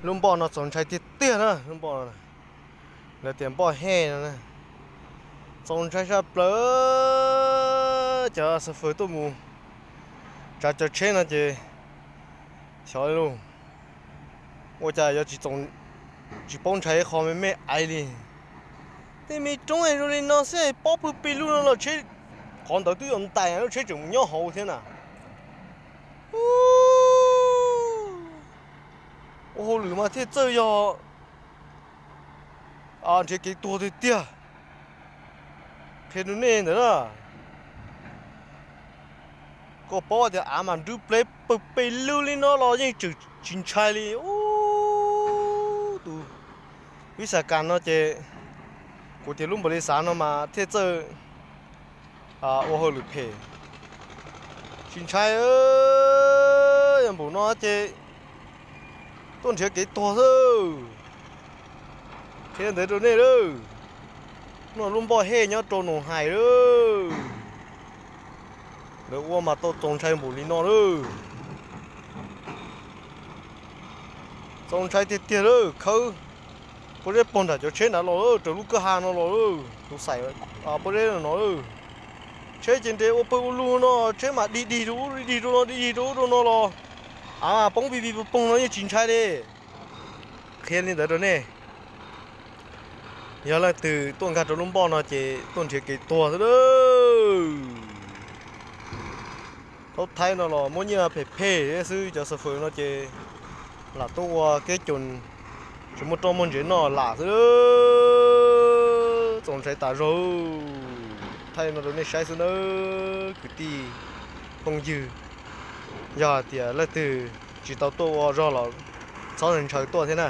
Lub npoj no txaus ntshai tiag tiag na, lub npoj no, lawv tias npoj hej no. Txaus ntshai saj plaws. Cov xav fwm tuaj mus tsav cov tsheb no ces xyov li lauj, ua cas yuav tsis paub ntshai qhov me me ais li. Tej me roob zoo li no xwb pob pw pes lug no los tsheb, qhov ntawd twb yuav ntais lub tsheb tseem mus nyob hauv thiab na. Ua hauj lwm mas thiaj txawj yog nrhiav kev tuag tiag tiag. Qhia rau nej ntawd na, koj paub tias av mas nrub pleb pawg pes lug li no los yeej tseem tsis ntshai li. Tus vib xas kas no ces kuv tias lub npaum li xav no mas thiaj txawj ua hauj lwm phem. Tsis ntshai, yog npaum no ces tuaj nrhiav kev tuag xwb. Qhia ntawd rau nej lawm, no lub npoj hej nyob rau Noom Hais lawm. Lawv ua mas tau txaus ntshai npaum li no lawm. Txaus ntshai tiag tiag lawm, khawb pob zeb pog nram cov tsheb nrad los lawm, raws lub kwj ha no los lawm, tus xaim pob zeb no lawm. Tsheb ces nres ua pawg ua lug no, tsheb mas dig dig rau ub dig dig rau no dig dig rau ub rau no los, av mas poob pig pig poog poog no yeej tsis ntshai li. Qhia li ntawd rau nej, yog leej twg tuaj nkag rau lub npoj no ces tuaj nrhiav kev tuag xwb lawm. Thaub Thaib no los muab nyiaj phem phem xwb, cov xav fwm no ces lam tuaj ua kev coob, tsis muaj roj muaj ntsev noj lam xwb. Txaus ntshai tas zog. Thaij no rau nej saib xwb nawb kwv tij phooj ywg. Yog hais tias leej twg tsis tau tuaj ua zog los txhob ntshaw tuaj thiab na.